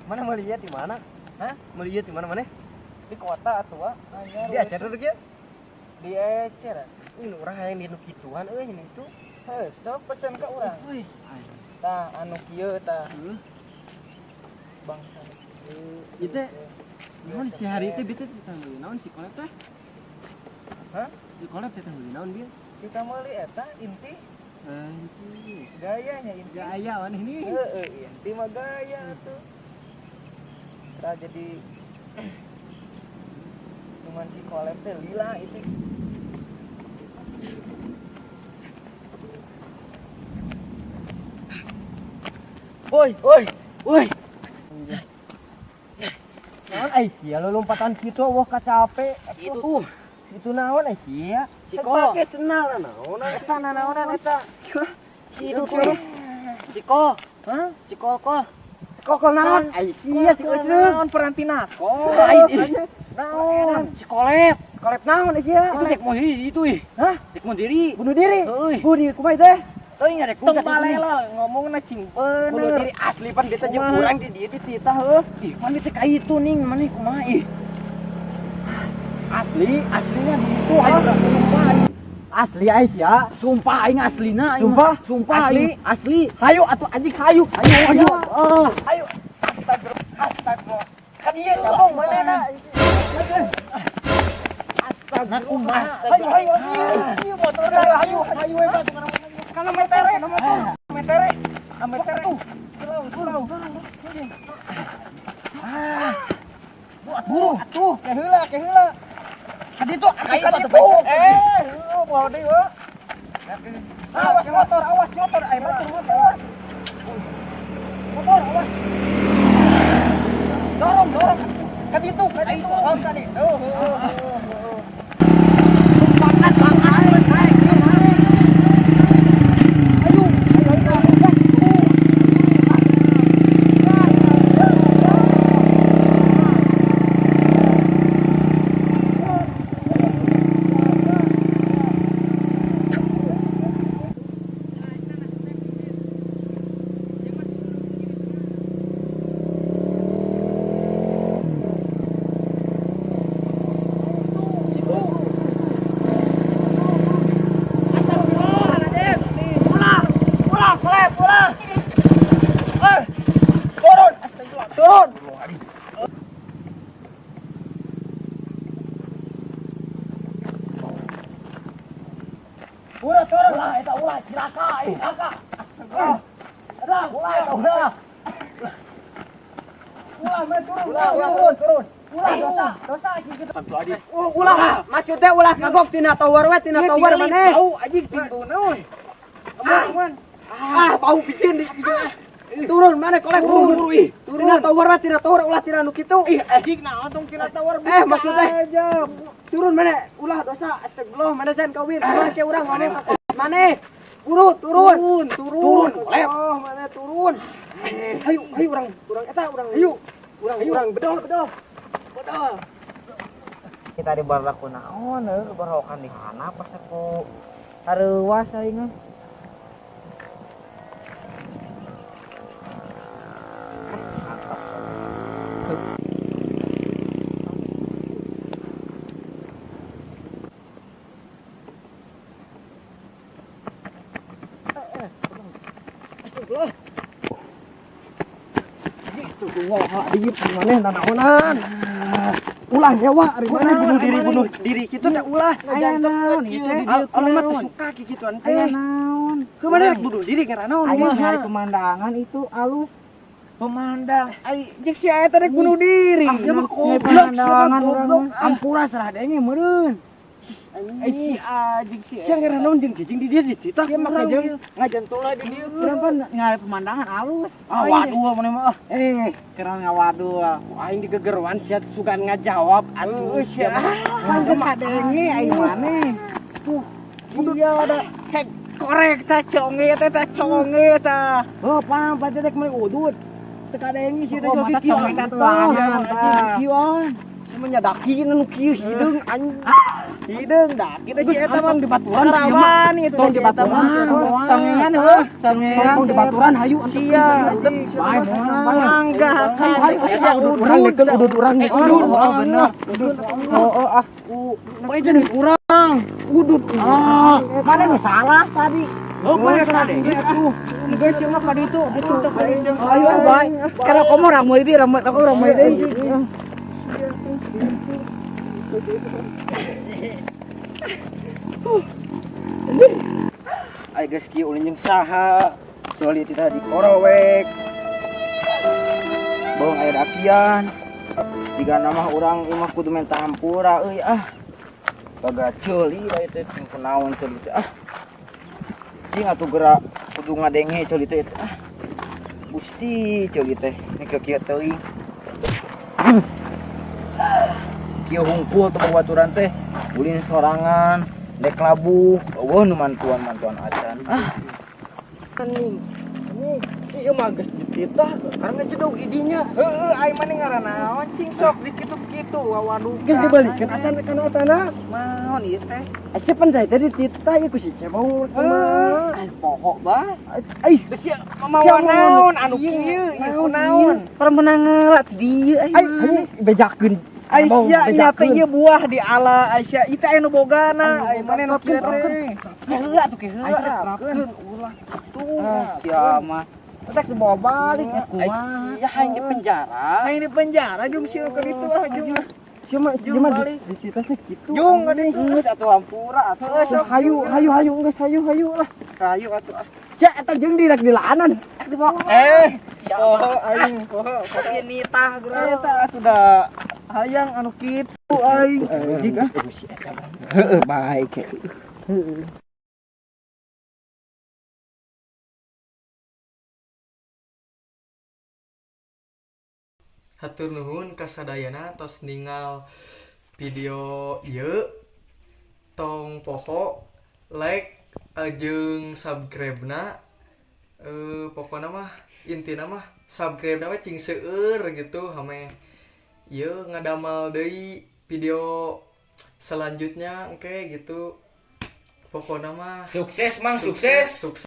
Mana mau lihat di mana? Hah? Mau lihat di mana mana? Di kota atuh. Di acara lagi ya? Di acara. Ini urang hayang di nu kituan euy ini itu. Heuh, sok pesen ka urang. Tah anu kieu tah. Bangsa. Ieu teh naon si hari teh bieu teh meuli naon si kolep teh? Hah? Si kolep teh meuli naon bieu? Kita meuli eta inti. Inti. Gayanya inti. Gaya maneh ini. Heeh, inti mah gaya atuh. Tah jadi cuman si kolep teh lila itu. Woi, woi, woi. Naon ai sia lo lompatan kitu wah kacape. Itu. Itu naon ai sia? Si Ko. Pake senal naon eta naonan eta. Si itu tuh. Si Ko. Hah? Si Kol-kol. Kokol naon? Ai sia si Kocruk. Naon perantina kol. Naon? Si Kolep. Kolep naon ai sia? Itu dek mau diri itu ih. Hah? Dek mau diri. Bunuh diri. Heuy. Bunuh diri kumaha teh? Teuing arek tong balelo ngomongna cing bener. Bunuh diri asli pan beta jeung urang di dieu dititah heuh. Ih, maneh teh ka itu ning, maneh kumaha ih. Asli, aslinya di itu aing sumpah. Asli ai sia. Sumpah aing aslina aing. Sumpah? Sumpah asli, asli. Hayu atuh anjing hayu. Hayu hayu. Ah. Hayu. Astagfirullah. Astagfirullah. Ka dieu sabong manehna. Astagfirullah. Hayu hayu ieu motorna hayu hayu we masuk kana. Kana metere, metere. Metere. Pulau, pulau. Ah. Buat buru atuh, ke heula, ke heula. Ka ditu, ka ditu. Eh, heuh moal deui heuh. Awas motor, awas motor, ai batur motor. Motor awas. Dorong, dorong. Ka ditu, ka ditu. Oh, ka ditu. Heuh, heuh, heuh. Tumpakan bang naik, naik. Ayo, ayo, ayo, gas. Turun. Ulah turun. Ulah eta ulah cilaka, cilaka. Ulah, ulah eta ulah. Ulah meh turun, Ulah, ulah ulah. turun, turun. Ulah dosa, dosa gitu. Ulah, maksudnya ulah kagok tina tower we, tina tower maneh. Bau anjing pintu naon. Teman-teman. Ah, bau picin di picin. Turun mana kolek Turun, ih. Tina tower we, tina tower ulah tina nu kitu. Ih, anjing naon tong tina tower Maksudnya turun mana ulah dosa astagfirullah mana can kawin mana ke urang ngomong mana buru turun Turun, turun turun. kolep oh mana turun hayu hayu urang urang eta urang Hayu. urang urang bedol bedol bedol Kita di barlaku naon heuh barokan di kana pas aku hareuwas aing mah. Astagfirullah. Astagfirullah, dieu maneh nanaonan. Ulah nyewa ari maneh bunuh diri kitu teh ulah. Aya naon ieu teh? Alah mah teu suka kikituan teh. Aya naon? Ke mana rek bunuh diri ngara naon? Aya ningali pemandangan itu alus. Pemandang. Ai jeung si eta rek bunuh diri. Ah, sia mah goblok, sia mah goblok. Ampura serah denge meureun. Ai si anjing si. Sia ngara naon jeung cicing di dieu dititah. Sia mah jeung ngajentul di dieu. Urang pan ningali pemandangan alus. Ah, waduh maneh mah. Keur ngawadul. Aing digegeruan sia sugan ngajawab atuh Sia. Pan teu kadenge aing maneh. Tuh, Iya ada hek korek tah conge teh tah conge tah. Oh, pan berarti rek meuli udut. Teu kadenge sia teh Oh, jogi mata kieu. conge teh tuangan, tah. Kieuan. Cuma nyadaki nu kieu hideung anjing. Hideung dah kita si eta mah di baturan karawan itu. Tong di baturan. Songengan heuh, songengan. Tong di baturan hayu. Sia. Bae. Mangga. Hayu hayu, udud urang deket, udud urang. Udud, oh bener. Oh oh ah. Oh itu duit urang. Udud. Ah, Mana nu salah tadi? Oh, mana salah deh. Geus sia mah ka ditu, ditu teh ka ditu. Ayo ah, bae. Karena komo ramoy di ramoy aku ramoy deui. Ay geus kieu ulin jeung saha? Kecuali tidak dikorowek. Bawang aya dakian. Jika nama urang imah kudu minta hampura euy ah. Baga ceuli da ieu teh kunaon ceuli teh ah. Cing atuh geura kudu ngadenge ceuli teh ah. Gusti ceuli teh ni kieu teuing. Kieu hungkul teh baturan teh ulin sorangan dek labuh eueuh nu mantuan-mantuan acan ah. Anjing. Ieu mah geus dititah karena jedog di dinya. Heeh, ai maneh ngaran naon cing sok di kitu-kitu wawaduh. Geus dibalikeun acan kana tanah. Naon ieu teh? Asa pan teh tadi dititah ieu ku si Cebong kumaha. Ah, poho bah. Ai, Geus sia mawa naon anu kieu ieu kunaon. Permenang ngala ti dieu ai anjing bejakeun. Ai sia nya teh ieu buah di ala ai sia ieu teh anu bogana ai maneh nu kieu teh. Heula atuh ke heula. Terapkeun ulah Tuh, sia mah. Tek dibawa balik ya kumaha. Sia hayang di penjara. Aing di penjara jeung sia ka ditu ah jeung. Sia mah sia mah dititah teh kitu. Jung ka ditu. Geus atuh hampura atuh. Sok Hayu hayu hayu geus hayu hayu lah. Hayu atuh ah. Sia eta jeung direk dilaanan. Dibawa. Poho aing poho. Ieu nitah geura. Eta sudah hayang anu kitu aing. Jig ah. Heeh, baik. Hatur nuhun kasadayana tos ningal video ieu. Tong poho like jeung subscribe na. Pokokna mah intina mah subscribe na mah cing seueur gitu hame ieu ngadamal deui video selanjutnya engke gitu. Pokokna mah Sukses, Mang, sukses. Sukses.